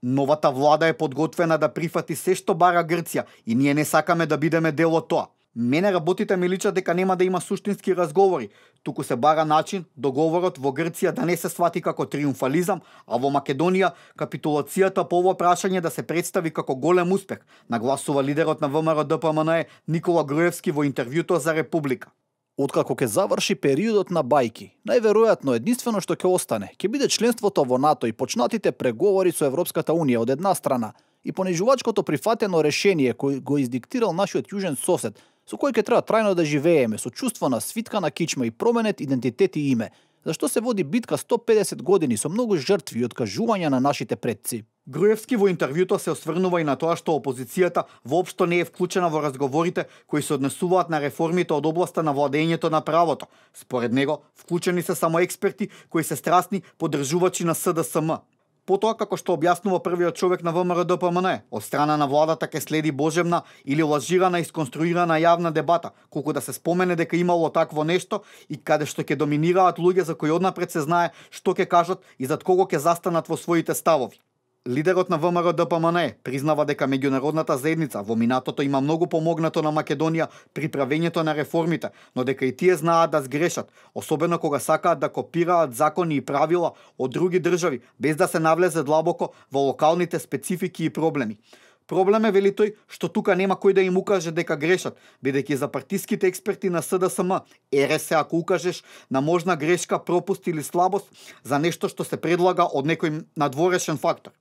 Новата влада е подготвена да прифати се што бара Грција и ние не сакаме да бидеме дел од тоа. Мене работите ми личат дека нема да има суштински разговори, туку се бара начин договорот во Грција да не се свати како триумфализам, а во Македонија капитулацијата по ова прашање да се представи како голем успех, нагласува лидерот на ВМРО ДПМНЕ Никола Груевски во интервјуто за Република. Откако ќе заврши периодот на бајки, најверојатно единствено што ќе остане ќе биде членството во НАТО и почнатите преговори со Европската унија од една страна и понижувачкото прифатено решение кој го издиктирал нашиот јужен сосед, со кој ќе треба трајно да живееме со чувство на свиткана кичма и променет идентитет и име, зашто се води битка 150 години со многу жртви и откажувања на нашите предци. Груевски во интервјуто се осврнува и на тоа што опозицијата воопшто не е вклучена во разговорите кои се однесуваат на реформите од областа на владењето на правото. Според него, вклучени се само експерти кои се страстни поддржувачи на СДСМ. Потоа, како што објаснува првиот човек на ВМРО ДПМНЕ, од страна на владата ќе следи божевна или лажирана и сконструирана јавна дебата, колку да се спомене дека имало такво нешто и каде што ќе доминираат луѓе за кои однапред се знае што ќе кажат и зад кого ќе застанат во своите ставови. Лидерот на ВМРО ДПМНЕ признава дека меѓународната заедница во минатото има многу помогнато на Македонија при правењето на реформите, но дека и тие знаат да сгрешат, особено кога сакаат да копираат закони и правила од други држави, без да се навлезе длабоко во локалните специфики и проблеми. Проблем е, вели тој, што тука нема кој да им укаже дека грешат, бидејќи за партиските експерти на СДСМ ере се ако укажеш на можна грешка, пропуст или слабост за нешто што се предлага од некој надворешен фактор.